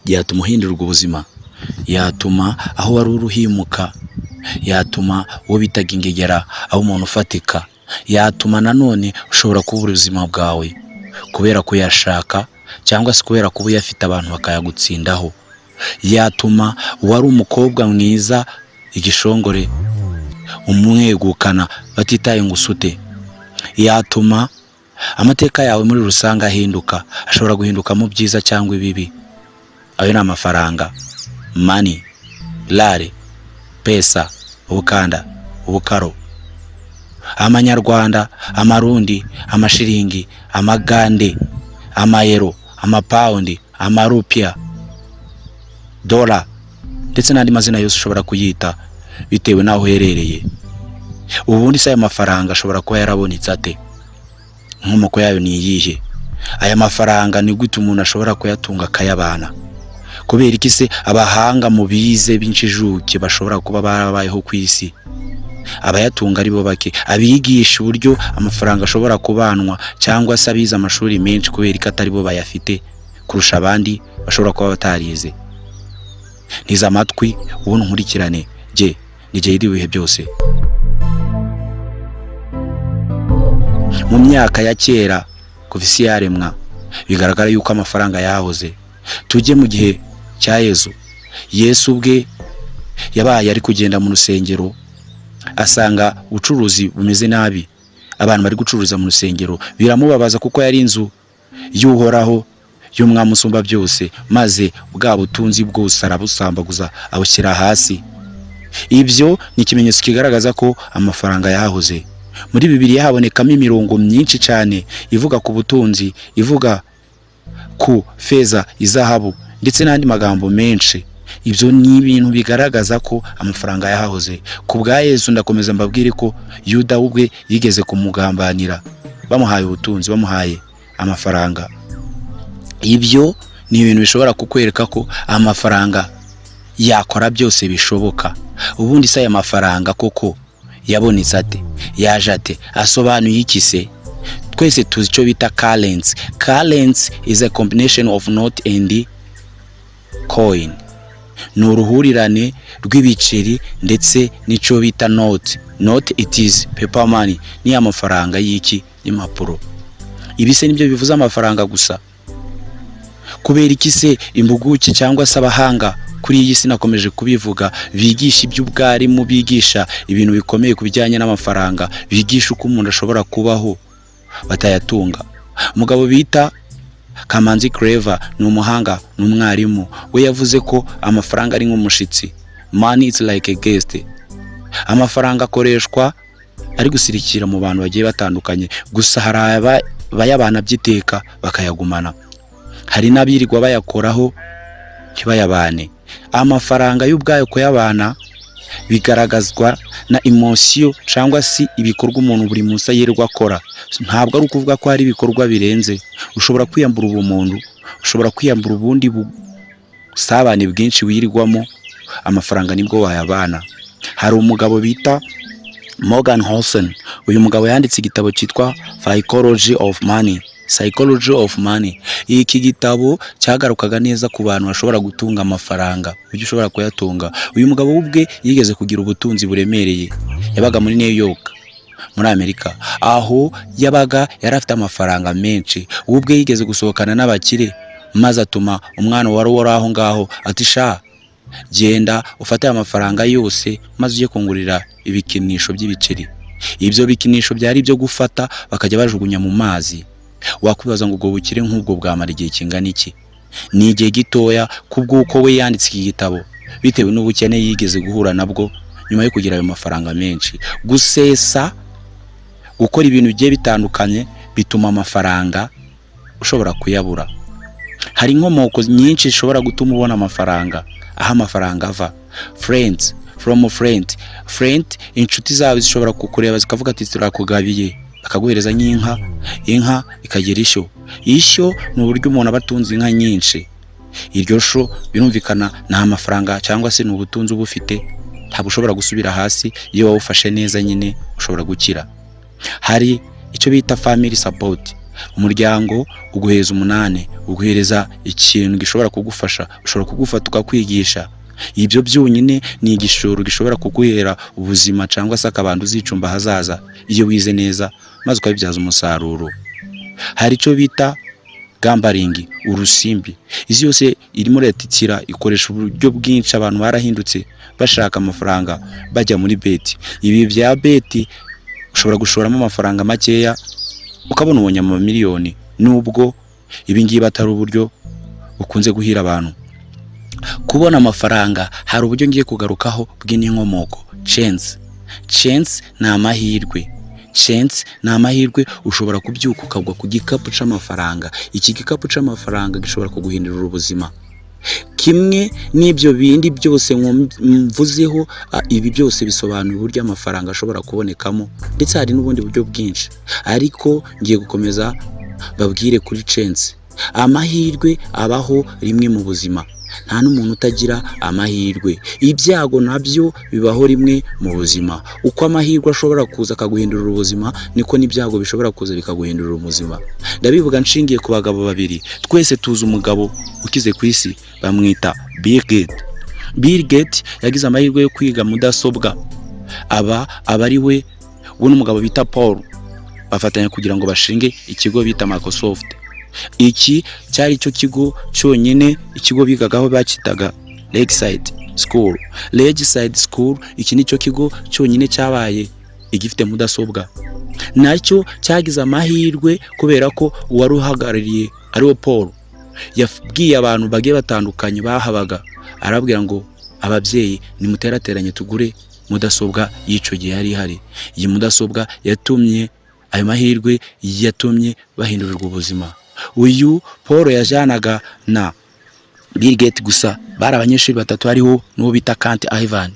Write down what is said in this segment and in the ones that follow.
Yatuma uhindurwa ubuzima, yatuma aho wari uri uhimuka, yatuma uwo bitaga ingegera aba umuntu ufatika, yatuma nanone ushobora kubura ubuzima bwawe kubera kuyashaka cyangwa se kubera kuba uyafite abantu bakayagutsindaho, yatuma uwari umukobwa mwiza igishongore umwegukana batitaye ngo usute, yatuma amateka yawe muri rusange ahinduka, ashobora guhinduka mu byiza cyangwa ibibi. Ayo ni amafaranga, money, lari, pesa, ubukanda, ubukaro, amanyarwanda, amarundi, amashiringi, amagande, amayero, amapawundi, amarupiya, dola ndetse n'andi mazina yose ushobora kuyita bitewe n'aho uherereye. Ubundi se aya mafaranga ashobora kuba yarabonetse ate? Inkomoko yayo ni iyihe? Aya mafaranga ni gute umuntu ashobora kuyatunga akayabana? Kubera iki se abahanga mu bize b'injijuke bashobora kuba barabayeho ku isi abayatunga ari bo bake, abigisha uburyo amafaranga ashobora kubanwa cyangwa se abize amashuri menshi, kubera ko atari bo bayafite kurusha abandi bashobora kuba batarize? Ntiza amatwi ubundi nkurikirane, jye ni jye ibihe byose. Mu myaka ya kera kuva isi yaremwa, bigaragara yuko amafaranga yahoze. Tujye mu gihe cya Yesu. Yesu ubwe yabaye ari kugenda mu rusengero asanga ubucuruzi bumeze nabi, abantu bari gucuruza mu rusengero, biramubabaza kuko yari inzu y'Uhoraho, y'Umwami usumba byose, maze bwa butunzi bwose arabusambaguza abushyira hasi. Ibyo ni ikimenyetso kigaragaza ko amafaranga yahoze. Muri Bibiliya habonekamo imirongo myinshi cyane ivuga ku butunzi, ivuga ku feza, izahabu ndetse n'andi magambo menshi. Ibyo ni ibintu bigaragaza ko amafaranga yahahoze. Ku bwa Yesu, ndakomeza mbabwire ko Yuda ubwe yigeze kumugambanira bamuhaye ubutunzi, bamuhaye amafaranga. Ibyo ni ibintu bishobora kukwereka ko amafaranga yakora byose bishoboka. Ubundi se aya mafaranga koko yabonetse ate? Yaje ate? Asobanuye iki se? Twese tuzi icyo bita currency. Currency is a combination of note and coin. Ni uruhurirane rw'ibiceri ndetse n'icyo bita note. Note, it is paper money, ni amafaranga y'iki? Y'impapuro. Ibi se nibyo bivuze amafaranga gusa? Kubera iki se impuguke cyangwa se abahanga kuri iyi si, nakomeje kubivuga, bigisha iby'ubwarimu, bigisha ibintu bikomeye ku bijyanye n'amafaranga, bigisha uko umuntu ashobora kubaho, batayatunga? Umugabo bita Kamanzi Claver ni umuhanga, ni umwarimu. We yavuze ko amafaranga ari nk'umushitsi, money is like a guest. Amafaranga akoreshwa ari gusirikira mu bantu bagiye batandukanye. Gusa hari abayabana by'iteka bakayagumana, hari n'abirirwa bayakoraho ntibayabane. Amafaranga y'ubwayo kuyabana bigaragazwa na emotion cyangwa se ibikorwa umuntu buri munsi yirirwa akora. Ntabwo ari ukuvuga ko hari ibikorwa birenze. Ushobora kwiyambura ubumuntu, ushobora kwiyambura ubundi busabane bwinshi wirirwamo, amafaranga nibwo wayabana. Hari umugabo bita Morgan Housel. Uyu mugabo yanditse igitabo cyitwa Psychology of Money. Psychology of Money, iki gitabo cyagarukaga neza ku bantu bashobora gutunga amafaranga, uburyo ushobora kuyatunga. Uyu mugabo we ubwe yigeze kugira ubutunzi buremereye. Yabaga muri New York muri Amerika. Aho yabaga yari afite amafaranga menshi. We ubwe yigeze gusohokana n'abakire, maze atuma umwana wari wari aho ngaho ati: "Sha, genda ufate aya mafaranga yose maze ujye kungurira ibikinisho by'ibiceri." Ibyo bikinisho byari ibyo gufata bakajya bajugunya mu mazi. Wakwibaza ngo ubwo bukire nk'ubwo bwamara igihe kingana iki? Ni igihe gitoya, kubw'uko we yanditse iki gitabo bitewe n'ubukene yigeze guhura nabwo nyuma yo kugira ayo mafaranga menshi. Gusesa, gukora ibintu bigiye bitandukanye bituma amafaranga ushobora kuyabura. Hari inkomoko nyinshi zishobora gutuma ubona amafaranga. Aho amafaranga ava: friends, from friend. Friend, inshuti zawe zishobora kukureba zikavuga ati: "Turakugabiye," bakaguhereza nk'inka. Inka ikagira ishyo. Ishyo ni uburyo umuntu aba atunze inka nyinshi. Iryo sho birumvikana ni amafaranga cyangwa se ni ubutunzi uba ufite, ntabwo ushobora gusubira hasi. Iyo wawufashe neza nyine ushobora gukira. Hari icyo bita family support. Umuryango uguhereza umunani, uguhereza ikintu gishobora kugufasha, ushobora kugufata ukakwigisha. Ibyo byonyine ni igishoro gishobora kuguhera ubuzima cyangwa se akabando uzicumba ahazaza iyo wize neza maze ukabibyaza umusaruro. Hari icyo bita gambling, urusimbi. Isi yose irimo iratitira, ikoresha uburyo bwinshi. Abantu barahindutse bashaka amafaranga, bajya muri bet. Ibi bya bet ushobora gushoramo amafaranga makeya ukabona ubonye amamiliyoni, nubwo ibi ngibi atari uburyo bukunze guhira abantu kubona amafaranga. Hari uburyo ngiye kugarukaho bw'inkomoko, chance. Chance ni amahirwe, chance ni amahirwe. Ushobora kubyuka ukagwa ku gikapu c'amafaranga. Iki gikapu c'amafaranga gishobora kuguhindurira ubuzima kimwe n'ibyo bindi byose mvuzeho. Ibi byose bisobanura uburyo amafaranga ashobora kubonekamo, ndetse hari n'ubundi buryo bwinshi, ariko ngiye gukomeza babwire kuri chance. Amahirwe abaho rimwe mu buzima, nta n'umuntu utagira amahirwe. Ibyago nabyo bibaho rimwe mu buzima. Uko amahirwe ashobora kuza akaguhindurira ubuzima, niko n'ibyago bishobora kuza bikaguhindurira ubuzima. Ndabivuga nshingiye ku bagabo babiri. Twese tuzi umugabo ukize ku isi, bamwita Bill Gates. Bill Gates yagize amahirwe yo kwiga mudasobwa, aba ari we n'umugabo bita Paul bafatanya kugira ngo bashinge ikigo bita Microsoft. Iki cyari cyo kigo cyonyine, ikigo bigagaho bakitaga Lakeside School. Lakeside School, iki ni cyo kigo cyonyine cyabaye igifite mudasobwa. Nacyo cyagize amahirwe kubera ko uwari uhagarariye, ariwo Paul, yabwiye abantu bagiye batandukanye bahabaga, arababwira ngo: "Ababyeyi, nimuterateranye tugure mudasobwa." Y'icyo gihe yari ihari. Iyi mudasobwa yatumye ayo mahirwe, yatumye bahindurirwa ubuzima. Uyu Paul yajyanaga na Bill Gates gusa, bari abanyeshuri batatu, hariho n'uwo bita Kent Ivan.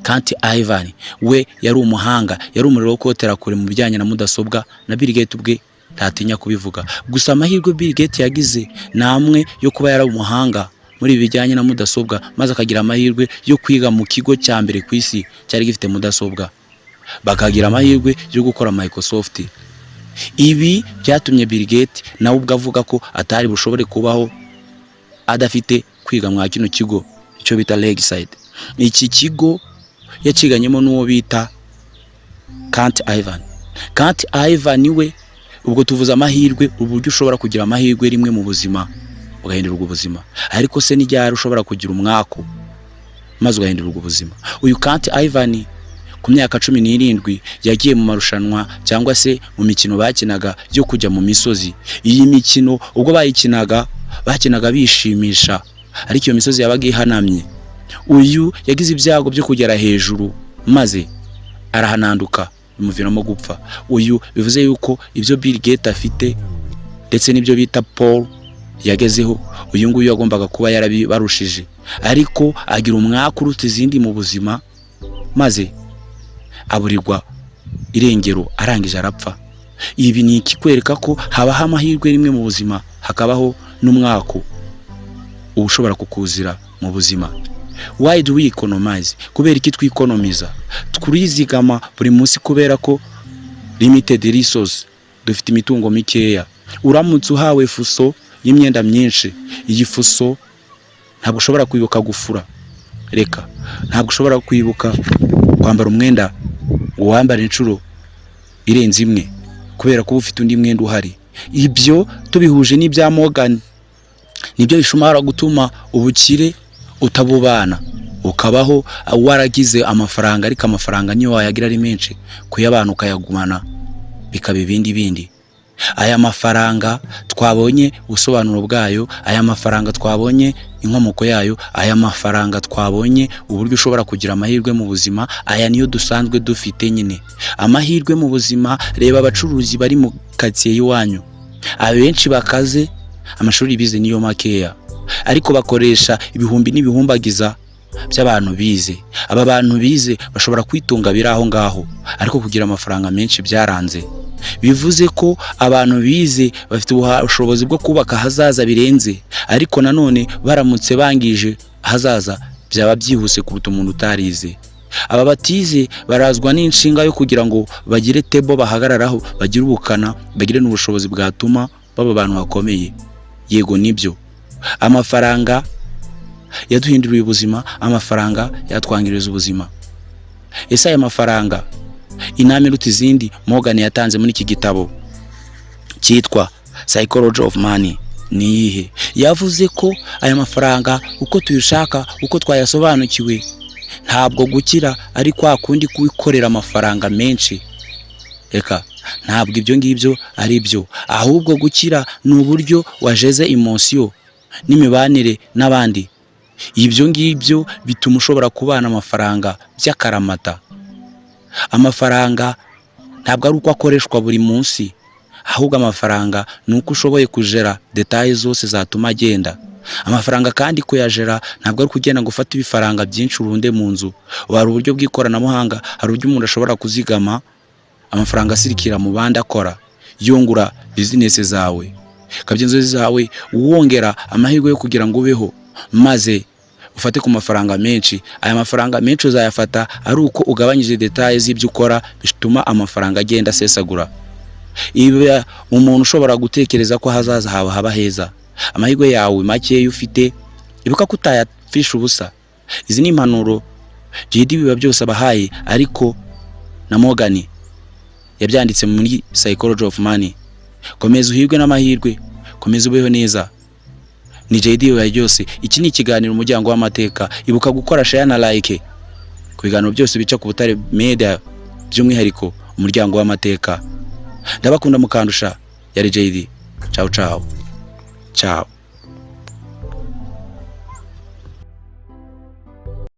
Kent Ivan we yari umuhanga, yari umuriro wo kotera kure mu bijyanye na mudasobwa, na Bill Gates ubwe ntatinya kubivuga. Gusa amahirwe Bill Gates yagize ni amwe yo kuba yari umuhanga muri ibi bijyanye na mudasobwa, maze akagira amahirwe yo kwiga mu kigo cya mbere ku isi cyari gifite mudasobwa, bakagira amahirwe yo gukora Microsoft. Ibi byatumye Bill Gates nawe ubwo avuga ko atari bushobore kubaho adafite kwiga mwa kino kigo, icyo bita Lakeside. Iki kigo yakiganyemo n'uwo bita Kent Ivan. Kent Ivan we, ubwo tuvuze amahirwe, uburyo ushobora kugira amahirwe rimwe mu buzima ugahindurwa ubuzima. Ariko se n'iryari ushobora kugira umwaku maze ugahindurwa ubuzima? Uyu Kent Ivan ku myaka 17 yagiye mu marushanwa cyangwa se mu mikino bakinaga yo kujya mu misozi. Iyi mikino ubwo bayikinaga, bakinaga bishimisha, ariko iyo misozi yabaga ihanamye. Uyu yagize ibyago byo kugera hejuru maze arahananduka, bimuviramo gupfa. Uyu bivuze yuko ibyo Bill Gates afite ndetse n'ibyo bita Paul yagezeho, uyu nguyu yagombaga kuba yarabibarushije, ariko agira umwaku uruta izindi mu buzima, maze aburirwa irengero, arangije arapfa. Ibi ni ikikwereka ko habaho amahirwe rimwe mu buzima, hakabaho n'umwaku uba ushobora kukuzira mu buzima. Why do we economize? Kubera iki twikonomiza, turizigama buri munsi? Kubera ko limited resource, dufite imitungo mikeya. Uramutse uhawe fuso y'imyenda myinshi, iyi fuso ntabwo ushobora kwibuka gufura, reka, ntabwo ushobora kwibuka kwambara umwenda ngo wambare inshuro irenze imwe, kubera ko uba ufite undi mwenda uhari. Ibyo tubihuje n'ibya Morgan, nibyo bishobora gutuma ubukire utabubana, ukabaho waragize amafaranga, ariko amafaranga niyo wayagira ari menshi, kuyabana ukayagumana bikaba ibindi bindi. Aya mafaranga twabonye ubusobanuro bwayo, aya mafaranga twabonye inkomoko yayo, aya mafaranga twabonye uburyo ushobora kugira amahirwe mu buzima. Aya niyo dusanzwe dufite nyine, amahirwe mu buzima. Reba abacuruzi bari mu karitsiye y'iwanyu, abenshi bakaze, amashuri bize niyo makeya, ariko bakoresha ibihumbi n'ibihumbagiza by'abantu bize. Aba bantu bize bashobora kwitunga biri aho ngaho, ariko kugira amafaranga menshi byaranze. Bivuze ko abantu bize bafite ubushobozi bwo kubaka ahazaza birenze, ariko nanone baramutse bangije ahazaza byaba byihuse kuruta umuntu utarize. Aba batize barazwa n'inshinga yo kugira ngo bagire table bahagararaho, bagire ubukana, bagire n'ubushobozi bwatuma baba abantu bakomeye. Yego, nibyo, amafaranga yaduhinduriye ubuzima, amafaranga yatwangiriza ubuzima. Ese aya mafaranga, inama iruta izindi Morgan yatanze muri iki gitabo cyitwa Psychology of Money ni iyihe? Yavuze ko aya mafaranga, uko tuyashaka, uko twayasobanukiwe, ntabwo gukira ari kwa kundi kuwikorera amafaranga menshi. Reka, ntabwo ibyo ngibyo ari byo. Ahubwo gukira ni uburyo wajeze emotion n'imibanire n'abandi. Ibyo ngibyo bituma ushobora kubana amafaranga by'akaramata. Amafaranga ntabwo ari uko akoreshwa buri munsi, ahubwo amafaranga ni uko ushoboye kujera détails zose zatuma agenda. Amafaranga kandi kuyajera ntabwo ari kugenda ngo ufate ibifaranga byinshi urunde mu nzu. Hari uburyo bw'ikoranabuhanga, hari uburyo umuntu ashobora kuzigama amafaranga asirikira mu bandi, akora yungura business zawe, kabya inzozi zawe, wongera amahirwe yo kugira ngo ubeho, maze ufate ku mafaranga menshi. Aya mafaranga menshi uzayafata ari uko ugabanyije détails z'ibyo ukora bituma amafaranga agenda asesagura. Iba umuntu ushobora gutekereza ko ahazaza hawe haba heza. Amahirwe yawe makeya ufite, ibuka ko utayapfisha ubusa. Izi ni impanuro JD biba byose abahaye, ariko na Morgan yabyanditse muri Psychology of Money. Komeza uhirwe n'amahirwe, komeza ubeho neza. Ni JD biba byose. Iki ni ikiganiro Umuryango w'Amateka. Ibuka gukora share na like ku biganiro byose bica ku Butare Media, by'umwihariko Umuryango w'Amateka. Ndabakunda mukandusha. Yari JD. Ciao, ciao, ciao.